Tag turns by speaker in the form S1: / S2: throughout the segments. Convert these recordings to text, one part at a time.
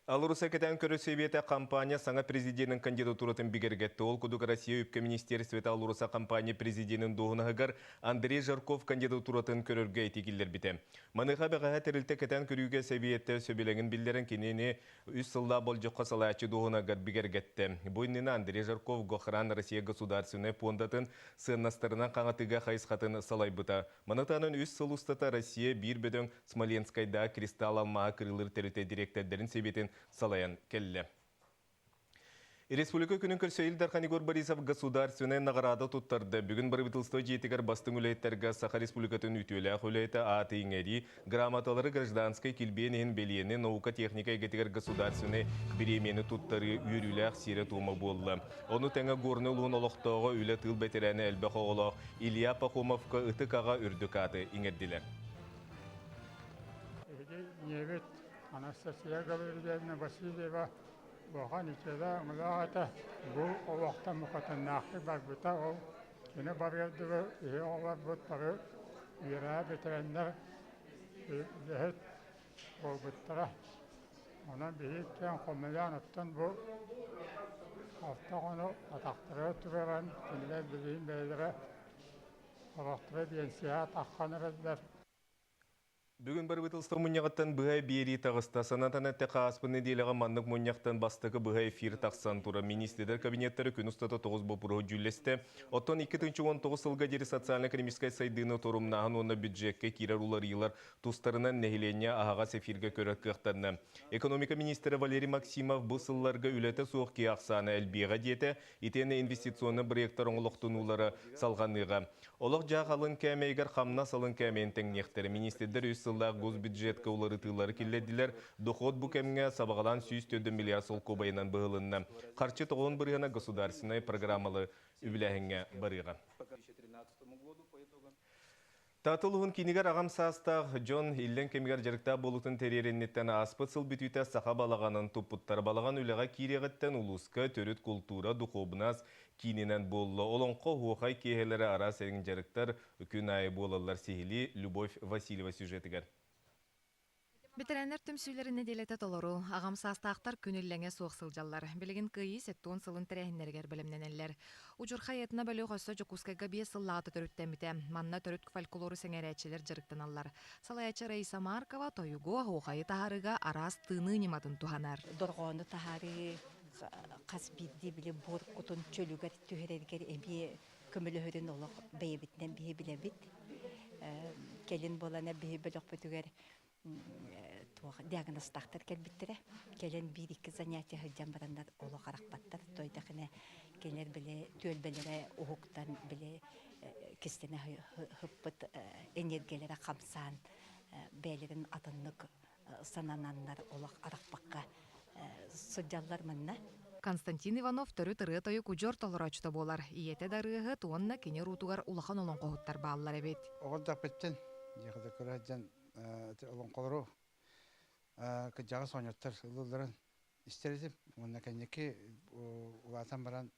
S1: АЛРОСА кэтээн көрөр сэбиэтэ компания саҥа президенин кандидатуратын бигэргэттэ. Ол курдук Россия үпкэ министиэристибэтэ АЛРОСА компания президенин дуоһунаһыгар Андрей Жарков кандидатуратын көрөргө этии киллэрбитэ. Маныаха бэҕэһээ тэрилтэ кэтээн көрүүгэ сэбиэтэ сөбүлэҥин биллэрэн кинини үс сыллаах болдьоххо салайааччы дуоһунаһыгар бигэргэттэ. Бу иннинэ Андрей Жарков Гохран Россия государственнай пуондатын сыаннастарынан хаҥатыыга хайысхатын салайбыта. Маны таһынан үс сыл устата Россия биир бөдөҥ Смоленскайдааҕы Кристалл алмааһы кырыылыыр тэрилтэ дириэктэрдэрин сэбиэтин салайан кэллэ. Республика күнүн көрсө Ил Дархан Егор Борисов государственнай наҕараада туттарда. Бүгүн Бырабыыталыстыба дьиэтигэр бастыҥ үлэһиттэргэ Саха Республикатын үтүөлээх үлэһитэ ааты иҥэрии, грамоталары гражданскай килбиэн иһин бэлиэни, наука-техника эйгэтигэр государственнай бириэмийэни туттарыы үөрүүлээх сиэрэ-туома буолла. Ону тэҥэ Горнай улууһун олохтооҕо, үлэ-тыыл бэтэрээнэ элбэх оҕолоох Илья Пахомовка ытык аҕа үрдүк ааты иҥэрдилэр.
S2: Эһиги ийэбит Анастасия Гаврильевна Васильева Улахан иччилээх мылаах этэ, бу олохтон букатыннаахтык барбыта, ол кини барыар дылы үһү оҕолорбут бары үөрэҕи бүтэрэннэр үлэһит буолбуттара. Онон биһиги иккиэн хомуйан оттон бу алта оҕону атахтарыгар туруоран кинилэр билигин бэйэлэрэ олохторо биэнсийэҕэ тахсан эрэллэр.
S1: Бүгүн Бырабыыталыстыба мунньаҕыттан быһа биэрии таҕыста. Санатан эттэххэ, ааспыт нэдиэлэҕэ маннык мунньахтан бастакы быһа эфир тахсан турар. Миниистирдэр кабинеттара күн устата тоҕус боппуруоһу дьүүллэстэ. Оттон 2019 сылга диэри социально-экономическай сайдыыны торумнааһын уонна бюджеккэ киирэр уларыйыылар тустарынан нэһилиэнньэ аһаҕас эфиргэ көрөр кыахтанна. Экономика миниистирэ Валерий Максимов бу сылларга үлэтэ суох киһи ахсаана элбиэҕэ диэтэ. Итиэннэ инвестиционнай бырайыактар оҥолохтунуулара салҕаныаҕа. Олох-дьаһах алын кээмэйигэр хамнас алын кээмэйин тэҥниэхтэрэ. Миниистирдэр үс сыллаах госбюджетка уларытыылары киллэрдилэр. Дохуот бу кэмҥэ сабаҕалаан 104 миллиард солкуобайынан быһылынна. Харчы тоҕуһун бырыһыана государственнай программалы үбүлээһиҥҥэ барыаҕа. Таатыл уһун киинигэр аҕам саастаах дьон иллэҥ кэмигэр дьарыктаах буолуутун тэрийэр инниттэн ааспыт сыл бүтүүтэ саха балаҕанын туппуттар. Балаҕан үлэҕэ киириэҕиттэн улууска төрүт култуура, духуобунас киининэн буолла. Олоҥхо, оһуохай киэһэлэрэ араас эриҥ дьарыктар күн аайы буолаллар сиһилии Любовь Васильева сюжетыгар.
S3: Бэтэрээннэр түмсүүлэрин нэдиэлэтэ толору. Аҕам саастаахтар күн иллэҥэ суох сылдьаллар. Билигин Кыайыы сэттэ сылын тэрээһиннэригэр бэлэмнэнэллэр. Удьурхай этно-бөлөх өссө Дьокуускайга биэс сыллааҕыта төрүттэммитэ. Манна төрүт фольклору сэҥээрээччилэр дьарыктаналлар. Салайааччы Раиса Маркова тойугу, оһуохайы таһаарыыга араас тыыныы ньыматын туһанар.
S4: Дорҕоону таһаарыы хас биирдии били буор кутун чөлүгэр түһэрэргэр эмиэ көмөлөһөрүн олох бэйэбитинэн биһи билэбит. Кэлин буолана биһи бөлөхпүтүгэр туох диагнозтаахтар кэлбиттэрэ. Кэлэн биир-икки занятие сылдьан бараннар олох арахпаттар. Тойдахына кинилэр били түөлбэлэрэ уһуктан били кистэнэ сыппыт энергиялэрэ хамсаан бэйэлэрин атыннык санананнар олох арахпакка сылдьаллар манна.
S3: Константин Иванов төрүт ырыа-тойук удьуор толорооччута буолар. Ийэтэ да ырыаһыт уонна кини уруутугар улахан олоҥхоһуттар бааллар эбит.
S5: Оҕо эрдэхпиттэн дьиэхэ көрө сылдьан олоҥхолору кырдьаҕас оҕонньоттор ыллыылларын истэр этим. Уонна кэнники улаатан баран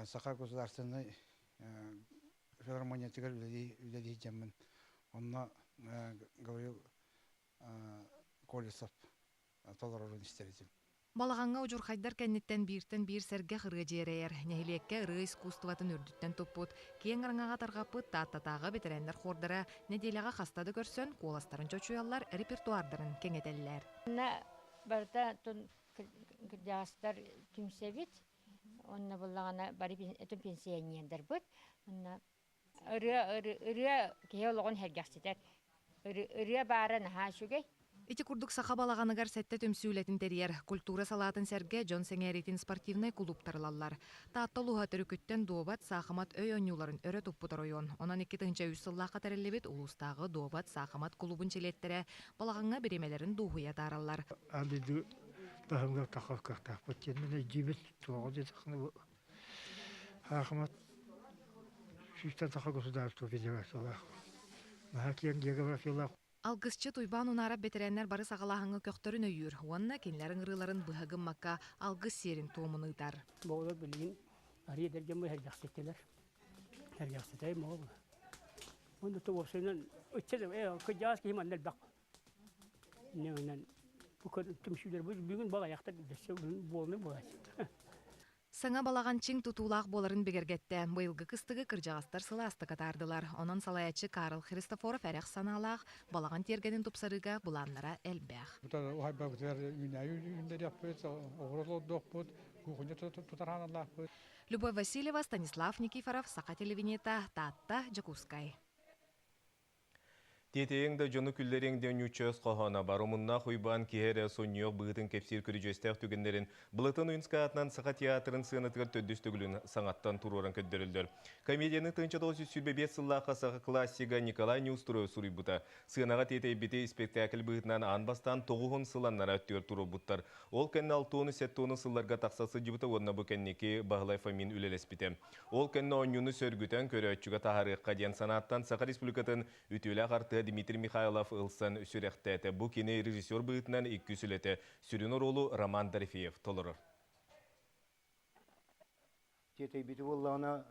S5: Саха государственнай филармониятыгар үлэлии сылдьаммын онно Гаврил Колесов толорорун истэр этим.
S3: Балаҕаҥҥа удьурхайдар кэнниттэн бииртэн биир сэргэх ырыа дьиэрэйэр. Нэһилиэккэ ырыа искусствотын үрдүттэн туппут, киэҥ араҥаҕа тарҕаппыт Тааттатааҕы бэтэрээннэр хуордара нэдиэлэҕэ хаста да көрсөн, куоластарын чочуйаллар, репертуардарын кэҥэтэллэр.
S6: Манна барыта кырдьаҕастар түмсэбит. Онно буллаҕына бары пенсионердарбыт. Онно ырыа ырыа киһи олоҕун сэргэхситэр. Ырыа баара наһаа үчүгэй.
S3: Ити курдук саха балаҕаныгар сэттэ түмсүү үлэтин тэрийэр, культура салаатын сэргэ дьон сэҥээриитин спортивнай кулууптар ылаллар. Таатта улууһа төрүкүттэн дуобат, саахымат өй оонньууларын өрө туппут оройуон. Онон 2003 сыллаахха тэриллибит улуустааҕы дуобат, саахымат кулуубун чилиэттэрэ балаҕаҥҥа бириэмэлэрин дуоһуйа атаараллар.
S2: Аан дойду таһымыгар тахсар кыахтаахпыт диэн мин өйдүүбүн. Туоҕа диэтэххинэ бу Саахымат сүүстэн саха государство федерациялаах. Наһаа киэҥ географиялаах.
S3: Алгысчыт Уйбаан Унаарап бэтэрээннэр бары саҕалааһыҥҥа көхтөрүн өйүүр уонна кинилэр ыҥырыыларын быһа гыммакка алгыс сиэрин туомун ыытар.
S7: Оҕолор билигин арыый эдэргэн сэргэхситтилэр. Сэргэхситэй моҕол. Уонна то уопсайынан ыччат кырдьаҕас киһи манна элбэх. Инньэ гынан. Бу түмсүүлэр бүгүн балайахтар дөссө буолны буолааччы.
S3: Саҥа балаҕан чиҥ тутуулаах буоларын бигэргэттэ. Быйылгы кыстыгы кырдьаҕастар сылаастык атаардылар. Онон салайааччы Карл Христофоров эрэх санаалаах, балаҕан тиэргэнин тупсарыыга былааннара элбэх.
S8: Уһайбабытыгар үүнээйи үүннэриэхпит, оҕуруот олордуохпут, куукуна тутар ханаллаахпыт.
S3: Любовь Васильева, Станислав Никифоров, Саха телевидениета, Таатта, Дьокуускай.
S1: Тиэтэйиҥ да дьону күллэриэҥ диэн ньуучча өс хоһооно бар. Омуннаах Уйбаан киһи эрэ сонньуйуох быһыытын кэпсиир көрүдьүөстээх түгэннэрин Былатын Уйунскай аатынан Саха театрын сыанатыгар төрдүс төгүлүн саҥаттан туруоран көрдөрөллөр. Комедияны 1925 сыллаахха саха классига Николай Неустроев суруйбута. Сыанаҕа тиэтэйбити испэктээкил быһыытынан аан бастаан тоҕуһун сыл аннараа өттүгэр туруорбуттар. Ол кэннэ алтыону сэттиону сылларга тахса сылдьыбыта уонна бу кэнники Баһылай Фомин үлэлэспитэ. Ол кэннэ оонньууну сөргүтэн көрөөччүгэ таһаарыахха диэн санааттан Саха Республикатын үтүөлээх артыыһа Дмитрий Михайлов ылсан сүрэхтээтэ. Бу кини режиссер быһыытынан иккис үлэтэ. Сүрүн оруолу Роман Дорофеев толорор.
S9: Тиэтэйбити буоллаҕына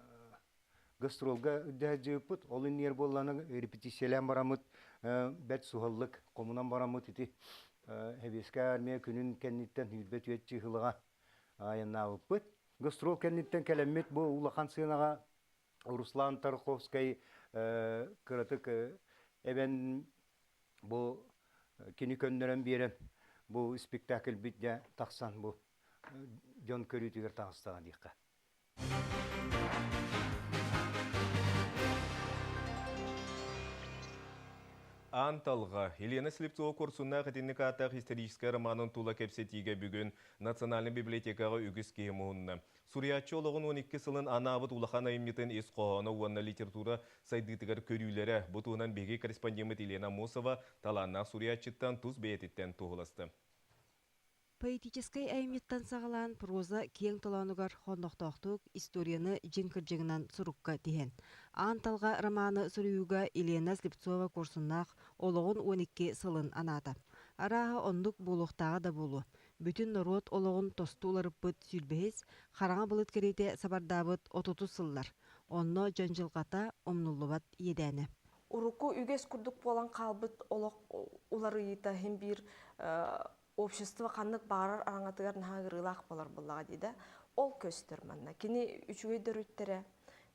S9: гастролга үрдэһэ ол иннигэр буоллаҕына репетициялээн бараммыт бэрт суһаллык хомунан бараммыт ити Сэбиэскэй армия күнүн кэнниттэн сүүрбэ түөрт чыыһылаҕа айаннаабыппыт. Гастрол кэнниттэн кэлэммит бу улахан сыанаҕа Руслан Тарковскай кыратык эбэн бу кини көннөрөн биэрэн бу спектакльбит дьэ тахсан бу дьон көрүүтүгэр таҕыстаҕа диэххэ.
S1: Аан талҕа Елена Слепцова Курсуннаах итинник ааттаах историческай романын тула кэпсэтиигэ бүгүн Национальнай библиотекаҕа үгүс киһи муһунна. Суруйааччы олоҕун 12 сылын анаабыт улахан айымньытын ис хоһооно уонна литература сайдыытыгар көрүүлэрэ бу туһунан биһиги корреспондеммыт Елена Аммосова талааннаах суруйааччыттан тус бэйэтиттэн туоһуласта.
S10: Поэтическай айымньыттан саҕалаан проза киэҥ толоонугар хоннохтоохтук историяны дьиҥ кырдьыгынан сурукка тиһэн, Аан талҕа романы суруйууга Елена Слепцова-Куорсуннаах олоҕун 12 сылын анаата. Арааһа оннук буолуохтааҕа да буолуо. Бүтүн норуот олоҕун тосту уларыппыт сүүрбэһис, хараҥа былыт кэриэтэ сабардаабыт отутус сыллар. Онно дьон дьылҕата умнуллубат иэдээнэ.
S11: Урукку үгэс курдук буолан хаалбыт олох уларыйыыта иһин биир общество ханнык баҕарар араҥатыгар наһаа ыарыылаах буолар буоллаҕа дии да ол көстөр манна кини үчүгэй да өрүттэрэ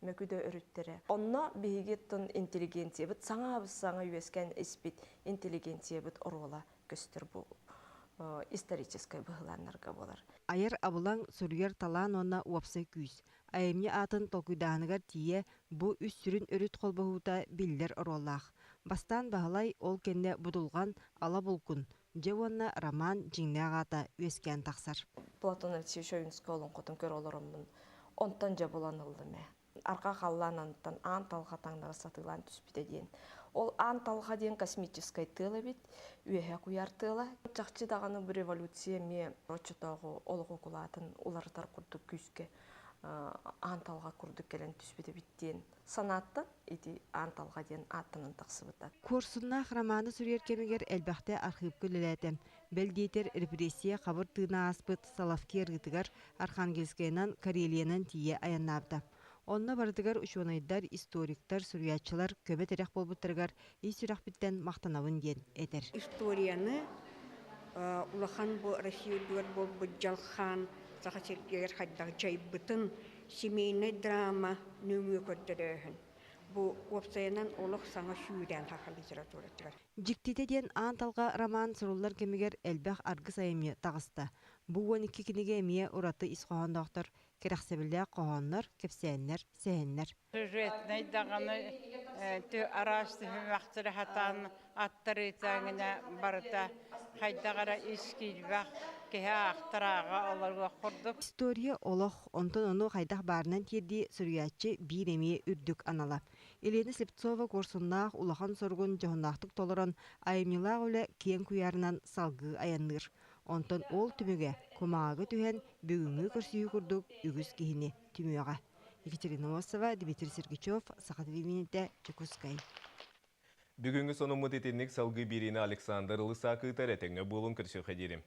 S11: мөкү да өрүттэрэ онно биһиги оттон интеллигенциябыт саҥа саҥа үөскээн испит интеллигенциябыт оруола көстөр бу историческай быһылааннарга буолар.
S10: Айар абылаҥ, суруйар талаан уонна уопсай күүс. Айымньы аатын толкуйдааһыныгар тиийэ бу үс сүрүн өрүт холбоһуута биллэр оруоллаах. Бастаан Баһылай, ол кэннэ Будулҕан, Ала Булкун, Дьэ уонна роман дьиҥнээх аата үөскээн тахсар.
S11: Платон Алексеевич Ойуунскай олоҥхотун көрө олороммун онтон дьэ булан ыллым ээ. Арҕаа халлаан анныттан аан талҕа таҥнары сатыылаан түспүтэ диэн. Ол аан талҕа диэн космическай тыал эбит, үөһэ куйаар тыала. Чахчы даҕаны бу революция эмиэ оччотооҕу олох укулаатын уларытар курдук күүскэ аан талҕа курдук кэлэн түспүт эбит диэн санааттан ити аан талҕа диэн ааттанан тахсыбыта.
S10: Куорсуннаах романы суруйар кэмигэр элбэхтэ архыыпка үлэлээтэ. Бэл диэтэр, репрессия хабыр тыына ааспыт Соловки арыытыгар Архангельскайынан, Карелиянан тиийэ айаннаабыта. Онно барытыгар учуонайдар, историктар, суруйааччылар көмө-тирэх буолбуттарыгар ис сүрэхпиттэн махтанабын диэн этэр.
S12: Историяны улахан бу Россия үрдүгэр буолбут дьалхаан Саха сиригэр хайдах дьайбытын семейнай драма нөҥүө көрдөрөөһүн. Бу уопсайынан олох саҥа сүүрээн саха литературатыгар.
S10: Дьиктитэ диэн Аан талҕа роман суруллар кэмигэр элбэх аргыс айымньы таҕыста. Бу 12 кинигэ эмиэ ураты ис хоһоонноохтор, кэрэхсэбиллээх хоһооннор, кэпсээннэр, сэһэннэр.
S13: Сюжетнай даҕаны араас түһүмэхтэри хатаан аттарыытааҥына барыта хайдах эрэ ис киирбэх киһи аахтар ааҕа олоруох курдук.
S10: История олох, онтон ону хайдах баарынан тиэрдии суруйааччы биир эмиэ үрдүк анала. Елена Слепцова куорсуннаах улахан соругун дьоһуннаахтык толорон, айымньылаах үлэ киэҥ куйаарынан салгыы айанныыр. Онтон ол түмүгэ кумааҕыга түһэн, бүгүҥҥү көрсүһүү курдук үгүс киһини түмүөҕэ. Екатерина Мосова, Дмитрий Сергучев, Саха телевидениетэ, Дьокуускай.
S1: Бүгүҥҥү сонуммут итинник салгыы биэриини Александр Лысак ыытар этэҥҥэ буолун көрсүөххэ диэри.